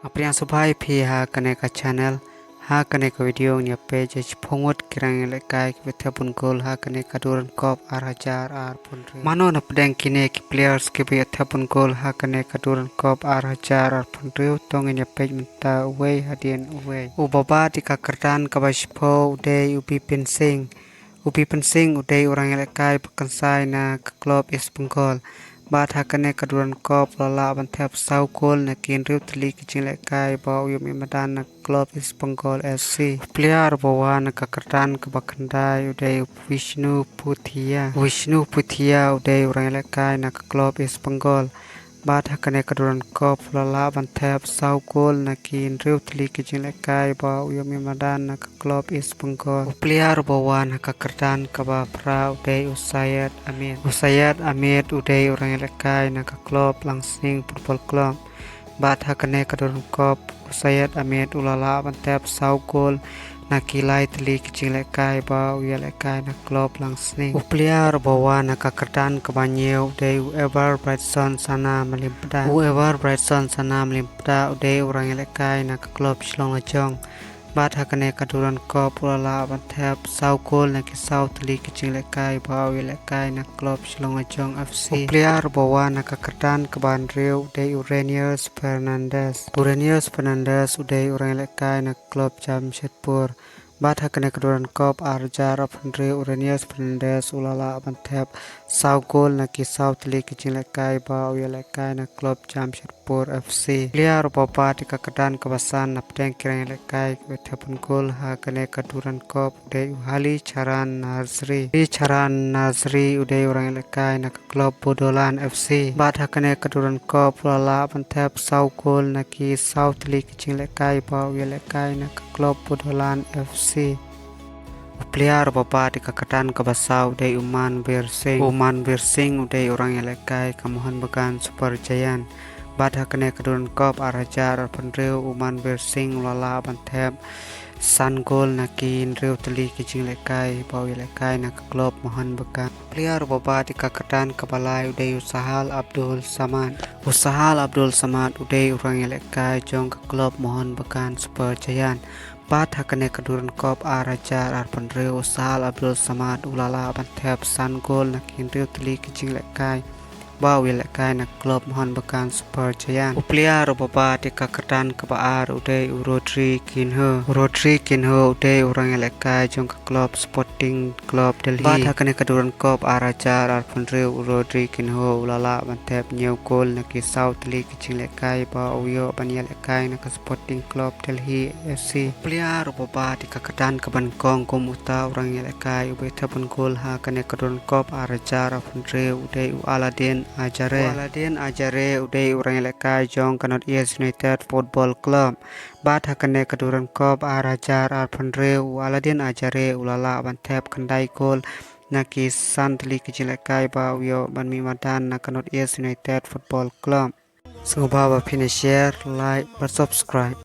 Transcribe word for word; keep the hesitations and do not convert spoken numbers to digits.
Nga pdiang sngewbha ïa phi ha kane ka channel. Ha kane ka video ngin ïa peit ïa shiphew ngut ki rangïalehkai kiba ïa thep bun gol ha kane ka Durand Cup ar hajar arphew hynriew. Mano na pdeng kine ki players kiba ïa thep bun gol ha kane ka Durand Cup ar hajar arphew hynriew, to ngin ïa peit mynta uwei hadien uwei. Uba bat ïa ka kyrdan kaba shiphew u dei u Bipin Singh. U Bipin Singh u dei u rangïalehkai ba kynsai na ka club East Bengal. Bad ha kane ka Durand Cup u la lah ban thep saw gol na ki hynriew tylli ki jinglehkai ba u ïoh mih madan na ka club East Bengal F C. U player uba wan na ka kyrdan kaba khyndai u dei u Vishnu Puthia. Vishnu Puthia u dei u rangïalehkai na ka club East Bengal. Bad ha kane ka Durand Cup u la lah ban thep saw gol na ki hynriew tylli ki jinglehkai ba u ïoh mih madan na ka club East Bengal. U player uba wan ha ka kyrdan kaba phra u dei u Syed Ahmed. U Syed Ahmed u dei u rangïalehkai na ka club Langsning Football Club. Bad ha kane ka Durand Cup u Syed Ahmed u la lah ban thep saw gol na ki lai tylli ki jinglehkai ba u ïalehkai na ka club Langsning. U player uba wan na ka kyrdan kaba hynñiew u dei u Ever Brightson Sana Malimpda. U Ever Brightson Sana Malimpda u dei u rangïalehkai na ka club Shillong Lajong. Bad ha kane ka Durand Cup u la lah ban thep saw gol na ki saw tylli ki jinglehkai ba u ïalehkai na ka club Shillong Lajong F C. U player uba wan na ka kyrdan kaba hynriew u dei u Reniers Fernandes. U Reniers Fernandes u dei u rangïalehkai na ka club Jamshedpur. Bad ha kane ka Durand Cup ar hajar arphew hynriew u Reniers Fernandes u la lah ban thep saw gol na ki saw tylli ki jinglehkai ba u ïalehkai na ka club Jamshedpur F C. Player uba bat ïa ka kyrdan kaba san na pdeng ki rangïalehkai kiba ïa thep bun gol ha kane ka Durand Cup u dei u Halicharan Nazri. Halicharan Nazri u dei u rangïalehkai na ka club Bodoland F C. Bad ha kane ka Durand Cup u la lah ban thep saw gol na ki saw tylli ki jinglehkai ba u ïalehkai na ka club Bodoland F C. U player uba bat ïa ka kyrdan kaba saw u dei u Manvir Singh. U Manvir Singh u dei u rangïalehkai ka Mohun Bagan Super Giant. Bad ha kane ka Durand Cup ar hajar arphew hynriew u Manvir Singh u la lah ban thep san gol na ki hynriew tylli ki jinglehkai ba u ïalehkai na ka club Mohun Bagan. Player uba bat ïa ka kyrdan kaba lai u dei u Sahal Abdul Samad. U Sahal Abdul Samad u dei u rangïalehkai jong ka club Mohun Bagan Super Giant. Bad ha kane ka Durand Cup ar hajar arphew hynriew u Sahal Abdul Samad u la lah ban thep san gol na ki hynriew tylli ki jinglehkai ba u ïalehkai na ka club Mohun Bagan Super Giant. U player uba bat ïa ka kyrdan kaba ar u dei u Rodri Kinho. U Rodri Kinho u dei u rangïalehkai jong ka club Sporting Club Delhi. Bad ha kane ka Durand Cup ar hajar arphew hynriew u Rodri Kinho u la lah ban thep hynñiew gol na ki saw tylli ki jinglehkai ba u ïoh ban ïalehkai na ka Sporting Club Delhi F C. Player uba bat ïa ka kyrdan kaba nyngkong kum uta u rangïalehkai uba ïa thep bun gol ha kane ka Durand Cup ar hajar arphew hynriew u dei u Aladin Ajare. U Aladin Ajare u dei u rangïalehkai jong ka North East United Football Club. Bad ha kane ka Durand Cup ar hajar arphew hynriew u Aladin Ajare u la lah ban thep khyndai gol na ki san tylli ki jinglehkai ba u ïoh ban mih madan na ka North East United Football Club. Sngewbha ba phin share, like bad subscribe.